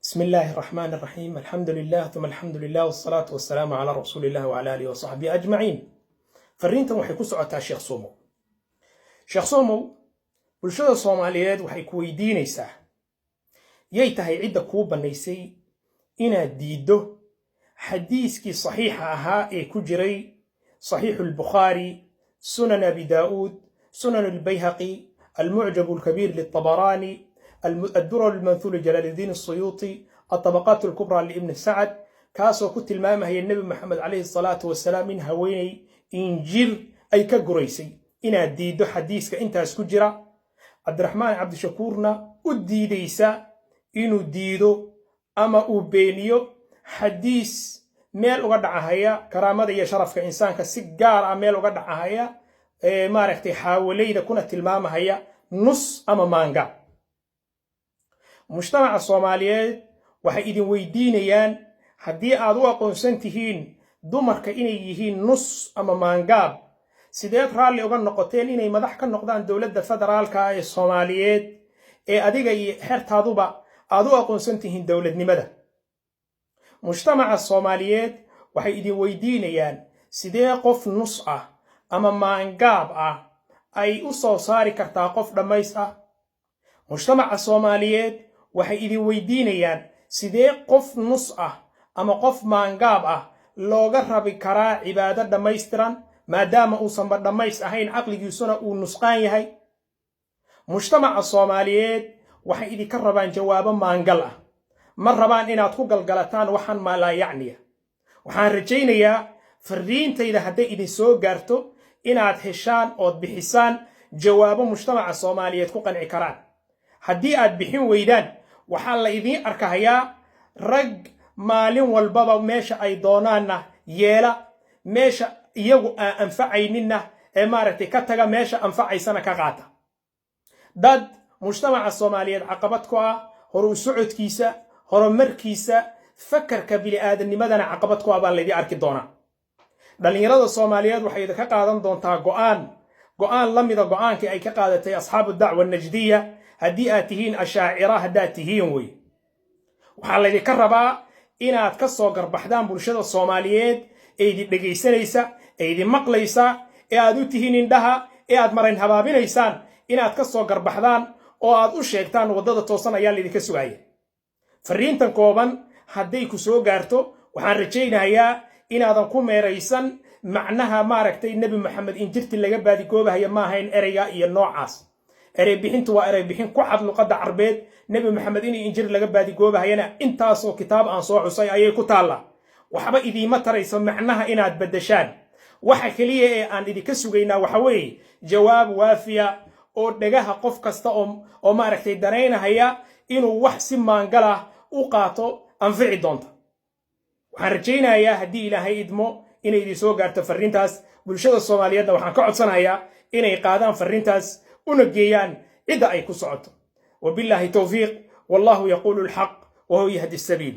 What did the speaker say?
بسم الله الرحمن الرحيم، الحمد لله ثم الحمد لله، والصلاة والسلام على رسول الله وعلى آله وصحبه أجمعين. Fariintan waxay ku socotaa Sheekh Somow. Sheekh Somow, bulshada Soomaaliyeed waxay ku weydiinaysaa: yay tahay cidda kuu bannaysay inaad diiddo xadiiskii saxiixa ahaa ee ku jiray Saxiixu Albukhaari، Sunan Abi Daa'uud، Sunan Albayhaqi، المعجم الكبير للطبراني، الدرر المنثور لجلال الدين السيوطي، الطبقات الكبرى لابن سعد، kaasoo ku tilmaamahaya Nebi Maxamed calayhi salaatu wasalaam in haweeney injir ay ka guraysay? Inaad diiddo xadiiska intaas ku jira، Cabdiraxmaan Cabdishakuurna u diidaysa inuu diido ama uu beeniyo xadiis meel uga dhacahaya karaamada iyo sharafka insaanka، si gaar ah meel uga dhacahaya maaragtay xaawalayda، kuna tilmaamahaya nus ama maanga. Mujtamaca Soomaaliyeed waxay idin weydiinayaan: haddii aad u aqoonsan tihiin dumarka inay yihiin nus ama maangaab، sideed raalli uga noqoteen inay madax ka noqdaan dowladda federaalka ee Soomaaliyeed ee adiga iyo xertaaduba aad u aqoonsan tihiin dowladnimada? Mujtamaca Soomaaliyeed waxay idin weydiinayaan: sidee qof nus ah ama maangaab ah ay u soo saari kartaa qof dhammays ah? Mujtamaca Soomaaliyeed waxay idin weydiinayaan: sidee qof nus ah ama qof maangaab ah looga rabi karaa cibaado dhammaystiran، maadaama uusanba dhammays ahayn، caqligiisuna uu nusqaan yahay? Mujtamaca Soomaaliyeed waxay idinka rabaan jawaabo maangal ah. Ma rabaan inaad ku galgalataan waxaan maalaayacniya. Waxaan rajaynayaa fariintayda hadday idin soo gaarto inaad heshaan ood bixisaan jawaabo mujtamaca Soomaaliyeed ku qanci karaan. Haddii aad bixin weydaan، waxaa la idiin arkahayaa rag maalin walbaba meesha ay doonaanna yeela، meesha iyagu aan anfacayninna ee maaragtay ka taga، meesha anfacaysana ka qaata، dad mujtamaca Soomaaliyeed caqabad ku ah horu u socodkiisa، horumarkiisa، fakarka bini'aadanimadana caqabad ku ah baa laydin arki doonaa. Dhallinyarada Soomaaliyeed waxay idinka qaadan doontaa go'aan، go'aan la mida go'aankii ay ka qaadatay asxaabu dacwa najdiya. Haddii aad tihiin Ashaacira، haddaad tihiin wey، waxaa laydinka rabaa inaad ka soo garbaxdaan bulshada Soomaaliyeed ee idin dhegaysanaysa، ee idin maqlaysa، ee aad u tihiin indhaha، ee aad marayn habaabinaysaan. Inaad ka soo garbaxdaan oo aad u sheegtaan waddada toosan ayaa laydinka sugaya. Fariintan kooban hadday ku soo gaarto، waxaan rajaynayaa inaadan ku meeraysan macnaha maaragtay Nebi Maxamed injirti laga baadigoobahayo ma ahayn ereyga iyo noocaas. Erey bixintu waa erey bixin ku cad luqadda Carbeed. Nebi Maxamed inay injir laga baadigoobahayana intaasoo kitaab aan soo xusay ayay ku taallaa. Waxba idiima tarayso macnaha inaad beddeshaan. Waxa keliya ee aan idinka sugaynaa waxa weeye jawaab waafiya oo dhagaha qof kasta oo maaragtay danaynahaya inuu wax si maangal ah u qaato anfici doonta. Waxaan rajaynayaa، haddii Ilaahay idmo، inay idin soo gaarto farriintaas. Bulshada Soomaaliyeedna waxaan ka codsanayaa inay qaadaan farriintaas una geeyaan cidda ay ku socoto. وبالله التوفيق، والله يقول الحق وهو يهدي السبيل.